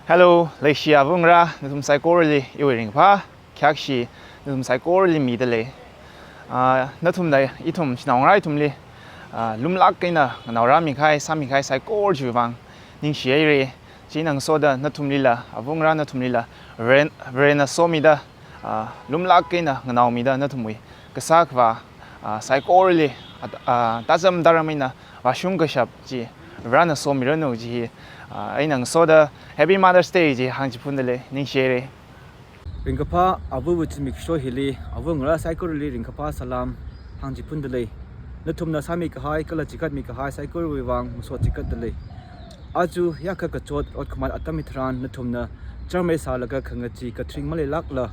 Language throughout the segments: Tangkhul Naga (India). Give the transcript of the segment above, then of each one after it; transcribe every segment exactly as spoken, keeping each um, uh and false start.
Hello, leishi avāngarā nathum saikorali iwui ringphā, khayākshi nathum saikorali midalei. Ah, nathumna ithum shanaongarā ithumli, ah, lumlāk eina nganaorāmi kahai, sāmi kahai saikora chiwui vang ningshi haira. Chieina ngasoda nathumlila, avāngarā nathumlila, Varen, Varena somida, ah, lumlāk eina nganaomida nathumwui kasā khavā, ah, saikorali, ah, ah, tazam taram eina vāshung kashap chi Varena somiranu kaji hi, ah, eina ngasoda Happy Mother's Day chi hāngchiphundalei, ningshi haira. Ringkaphā avawui zimiksho hili, avāngarā saikorali ringkaphā salām hāngchiphundalei. Nathumna sāmi kahai kala chikatmi kahai saikorawui vang masot chikatdalei. Aja hiyākha kachot rot khamat atam hitharan nathumna charmei sālaga khangachee kathring maleilākla,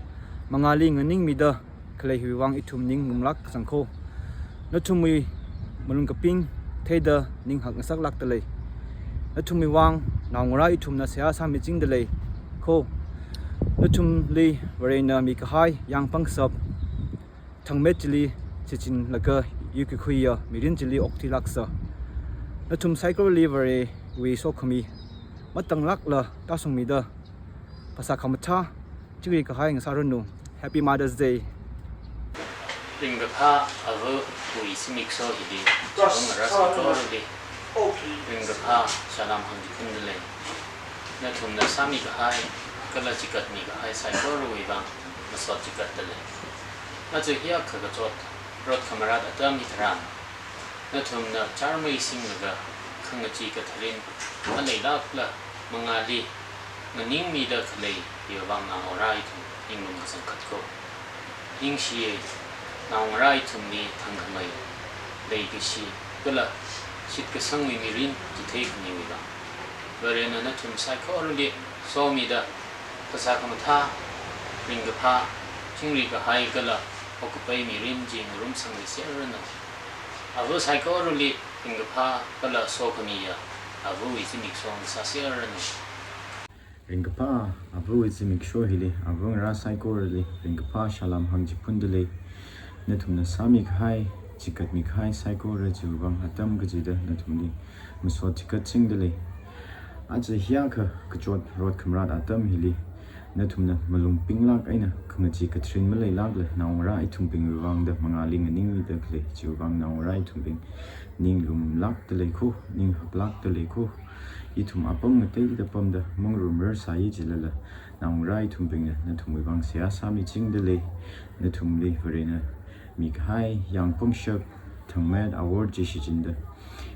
mangāli nganingmida khalei hiwui vang ithum ning lumlāk kasang kho. Nathumwui malung kaping theida ning hakngasaklākdalei. Nathumwui vang naongarā ithumna seihā sāmichingdalei kho. Nathumli Varena mikahai yāng pangshap, thangmet chili shichinlaga yuikakhuiya mirin chili okthuilāksa. Nathum saikorali Varewui sokhami matanglākla tāshungmida phasā khamathā chingri kahai ngasāranu. Happy Mother's Day. Ringkaphā avawui zimiksho hili, avāngarā saikorali ringkaphā salām hāngchiphundalei. Nathumna sāmi kahai kala chikatmi kahai saikorawui vang masot chikatdalei. Aja hiyākha kachot rot khamarāt atam hitharan nathumna charmei singlaga khangachee kathring maleilākla, mangāli nganingmida khalei hiwui vang naongarā ithum ning lumkasang khat kho. Ningshiya, naongarā ithumli thangkhamei, leikashi kala shitkasangwui mirin chitheimiwui vang. Varena nathum saikorali somida phasā khamathā, ringkaphā, chingri kahai kala okkapai mirin chi ngarumsangmiserranu. Ava saikorali ringkaphā kala sokhamiya avawui zimiksho ngasāserranu. Ringkaphā avawui zimiksho hili, avāngarā saikorali ringkaphā salām hāngchiphundalei. Nathumna sāmi kahai, chikatmi kahai saikora chiwui vang atam kachida nathumli masot chikatchingdalei. Aja hiyākha kachot rot khamarāt atam hili, nathumna malung pinglāk eina khangachee kathring maleilākla naongarā ithumbingwui vangda mangāli nganingmida khalei chiwui vang naongarā ithumbing ning lumlākdalei kho, ning haklākdalei kho. Ithum apam ngateida pamda mangarumrar sāya jilala, naongarā ithumbingna nathumwui vang seihā sāmichingdalei. Nathumli Varena mikahai yāng pangshap, thangmet, awor chi shichinda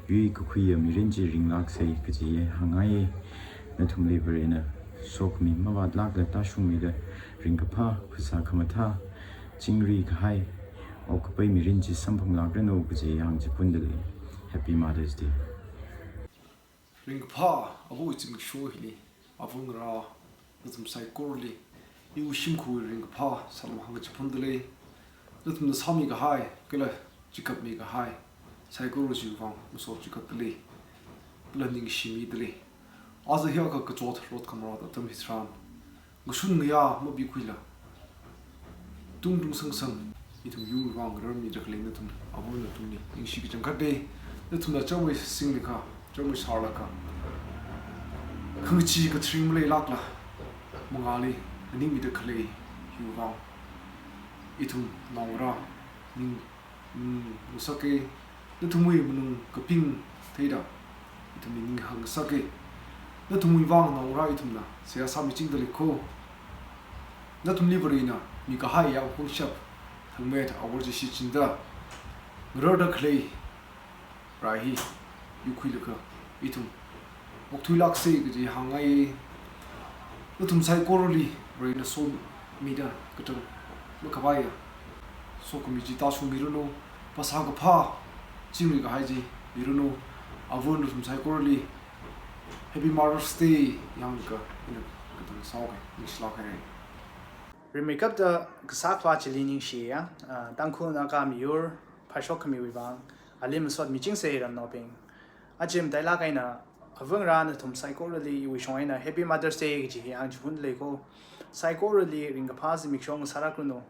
yuikakhuiya mirin chi ringlāksei kaji hāngngaiya. Nathumli Varena sokhami mavātlākla tāshungmida ringkaphā, phasā khamathā, chingri kahai, okkapai mirin chi samphanglākranu kaji hāngchiphundalei. Happy Mother's Day. Ringkaphā avawui zimiksho hili, avāngarā nathum saikorali iwui shimkhurwui ringkaphā salām hāngchiphundalei. Nathumna sāmi kahai kala chikatmi kahai saikora chiwui vang masot chikatdalei, kala ningshimidalei. Aja hiyākha kachot rot khamarāt atam hitharan ngashun ngayā mapikhuila, tungtung sangsang ithum yurwui vang ngararmida khalei nathum, ava nathumli ningshi kachangkhatna. Nathumna charmei singlakha, charmei sālakha, khangachee kathring maleilākla mangāli nganingmida khalei hiwui vang ithum naongarā ning, mm, ngasaka. Nathumwui malung kaping theida ithumli ning hakngasaka. Nathumwui vang naongarā ithumna seihā sāmichingdalei kho. Nathumli Varena mikahai yāng pangshap, thangmet, awor chi shichinda ngararda khalei rai hi yuikhuilaga ithum okthuilāksei kaji hāngngaiya. Nathum saikorali Varena somida katang makhavaiya sokhami chi tāshungmiranu, phasā kaphā, chingri kahai chi miranu. Ava nathum saikorali Happy Mother's Day hānglaga ina katang sāhaoga, ningshilāk haira. Rimeikapta kasā khavā chili ningshiya, ah, Tangkhul Naga miyur phāshok khamiwui vang, ali masot michingsei ramnaobing. Aja matailāk eina, avāngarā nathum saikorali iwui shong eina Happy Mother's Day kaji hi hāngchiphundalei kho. Saikorali ringkaphā zimiksho ngasārakranu.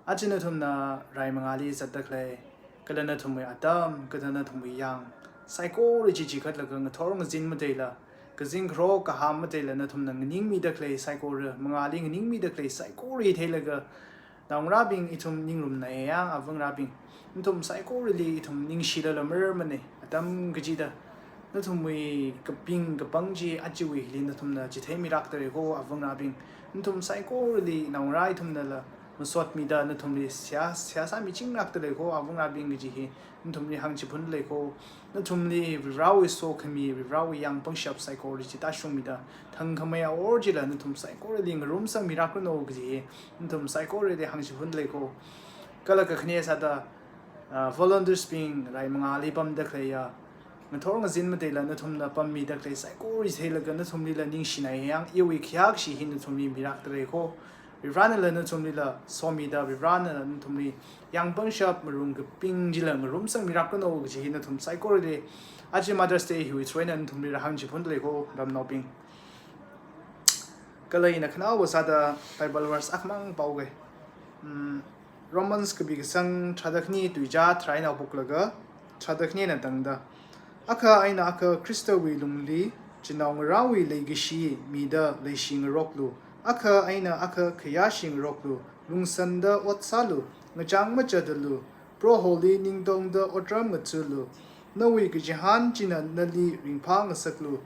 Aja nathumna rai mangāli zatda khalei, kala nathumwui atam, kala nathumwui yāng saikora chi chikatlaga ngathor ngazin matheila, kazing kharok kaham mateila nathumna nganingmida khalei saikora, mangāli nganingmida khalei saikora theilaga, naongarābing ithum ningrumna yang, avangarābing, nathum saikorali ithum ningshilala mararmana, atam kachida nathumwui kaping kapang chi achiwuili nathumna chitheimirakda lei kho, avangarābing. Nathum saikorali naongarā ithumnala masotmida nathumli seihā, seihā sāmichingrakda lei kho, avangarābing kaji hi nathumli hāngchiphunda lei kho. Nathumli Varivarāwui sokhami, Varivarāwui yangpangshap saikora chi tāshungmida, thangkhamei awor chila nathum saikorali ngarumsangmirakranu kaji hi nathum saikorali hāngchiphunda lei kho. Kala kakhane sāda, ah, volunteers bing rai mangāli pamda khaleiya, ngathor ngazin mateila nathumna pammida khalei saikora theilaga nathumlila ningshina yang, iwui khayākashi hi nathumli mirakda lei kho. Varivarānala nathumlila somida, Varivarānala nathumli yangpangshap marung kaping chila ngarumsangmirakranu kaji hi nathum saikorali aja Mother's Day hiwui through eina nathumlila hāngchiphunda lei kho, ramnaobing. Kala ina khanaowa sāda Bible verse akhamang pāuge. Hmm, Romans kapi kasang tharāda khani tuizā tharā eina phoklaga tharāda khani eina tangda, akha eina akha Khristawui lungli chinaongarāwui leikashi mida leishi ngaroklu, akha eina akha khayāshi ngaroklu, lungsānda ot sālu, ngachang machādalu, Proholi ningtongda otram ngathālu. Nawui kachihān china nali ringphāngasaklu,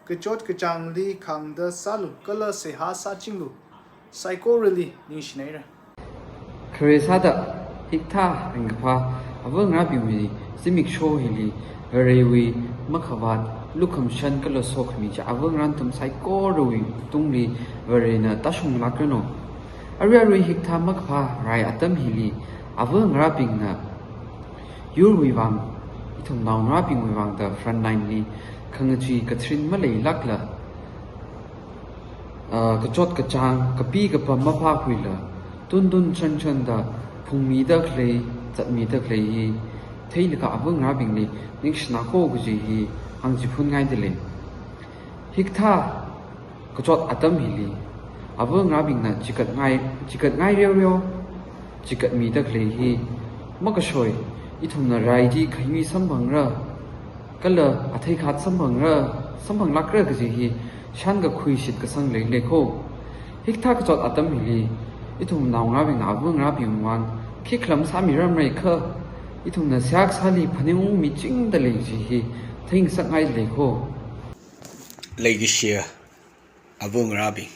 kachot kachāngli khāngda sālu, kala seihā sāchinglu. Saikorali ningshinaira. Khare sāda, hikathā ringkaphā avangarābingwui zimiksho hili, Varewui makhavāt lukhamashan kala sokhami chi avangarā nathum saikorawui tungli Varena tāshunglakranu. Arui arui hikathā makaphā rai atam hili, avangarābingna yurwui vang, ithum naongarābingwui vang da front line li khangachee katharin maleilākla, ah, kachot kachāng, kapi kapam maphākhuila, tuntun chanchanda phungmida khalei, zatmida khalei hi theilaga avangarābingli ningshina kho kaji hi hāngchiphunngaida lei. Hikathā kachot atam hili, avangarābingna chigatngai, chigatngai reoreo chigatmida khalei hi makashoi, ithumna rai chi khayui samphangra, kala atheikhat samphangra, samphanglākra kaji hi shānkakhui shitkasang leilei kho. Hikathā kachot atam hili, ithum naongarābingna avangarābingwui vang khikha lam sāmirarmara kha, ithumna seihā kasāli phaningungmichingda lei kaji hi theingasakngaida lei kho. Leikashiya avangarābing,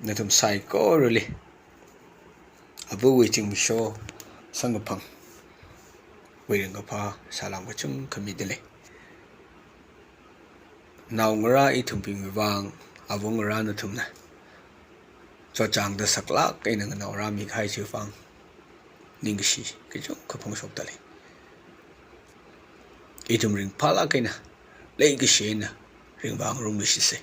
nathum saikorali avawui zimiksho samkaphangwui ringkaphā salām kachungkha mida lei. Naongarā ithumbingwui vang avangarā nathumna chotchāngda saklāk eina nganaorāmi kahai chiwui vang ningkashi kachungkha phongshokda lei. Ithum ringphālāk eina, leikashi eina ringvāngarumluishitsa.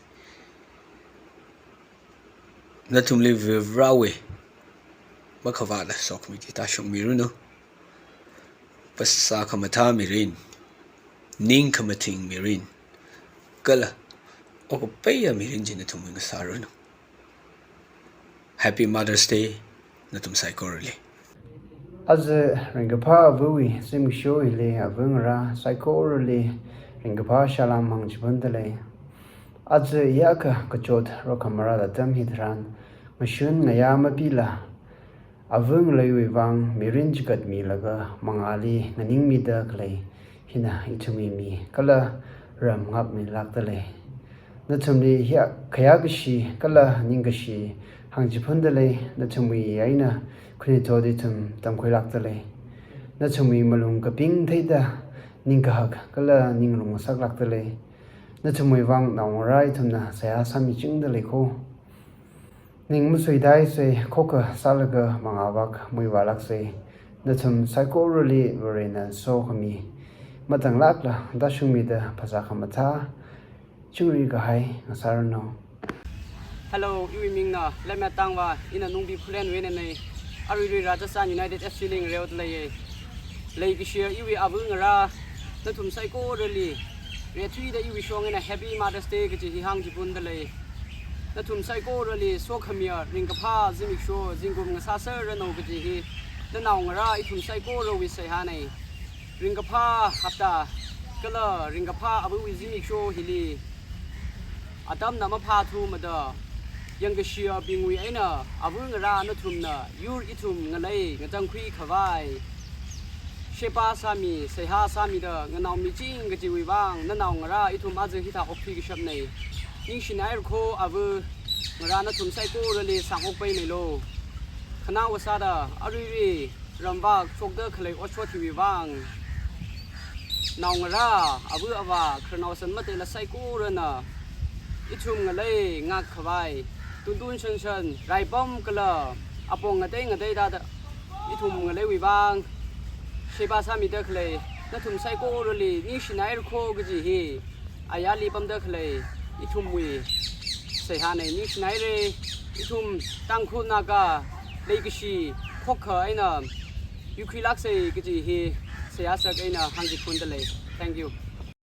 Nathumli Varivarāwui makhavātla sokhami chi tāshungmiranu. Phasā khamathā mirin, ning khamathing mirin, kala okapaiya mirin chi nathumwui ngasāranu. Happy Mother's Day, nathum saikorali. Aja ringkaphā avawui zimiksho hili avangarā saikorali ringkaphā salām hāngchiphunda lei. Aja iyakha kachot rokhamarāda atam hitharan, ngashun ngayā mapila, avangaleiwui vang mirin chigatmilaga mangāli nganingmida khalei hina ithumwui mi kala ram ngākmilākda lei. Nathumli hiya khayākashi kala ningkashi hāngchiphunda lei, nathumwui eina khanuithot ithum tamkhuilākda lei. Nathumwui malung kaping theida ningkahak kala ningrumngasaklākda lei. Nathumwui vang naongarā ithumna seihā sāmichingda lei kho. Ning masuida isai khokha sālaga mangāvak muivālāksa. Nathum saikorali Varena sokhami matanglākla tāshungmida phasā khamathā chingri kahai ngasāranu. Hello, iwui mingna Lemmet Tangva, ina Nungbi Khullenwui einana. Aruirui Rajasthan United F C li ngareoda leiya. Leikashiya iwui avangarā, nathum saikorali rethuida iwui shong eina Happy Mother's Day kaji hi hāngchiphunda lei. Nathum saikorali sokhamiya ringkaphā zimiksho zingkum ngasāserranu kaji hi nanaongarā ithum saikorawui seihāna. Ringkaphā hapta. kala ringkaphā avawui zimiksho hili atamna maphāthumada, yangkashiyabingwui eina ava ngarā nathumna yur ithum ngalei ngachangkhui khavai sheba sāmi, seihā sāmida nganaomiching kajiwui vang nanaongarā ithum aja hithā okthui kashapnei. Ningshinaira kho ava ngarā nathum saikorali sāngokpaimeilu. Khanāva sāda aruirui ramvak shokda khalei otshot hiwui vang naongarā, ava avā, khararnao san mateila saikorana ithum ngalei ngak khavai tuntun shanshan, raipam kala apong ngatei ngatei dada ithum ngaleiwui vang sheba sāmida khalei nathum saikorali ningshinaira kho kaji hi ayarli pamda khalei ithumwui seihānei. Ningshinaira, ithum Tangkhul Naga leikashi khokkha eina yuikhuilāksei kaji hi seihā sak eina hāngchiphunda lei. Thank you.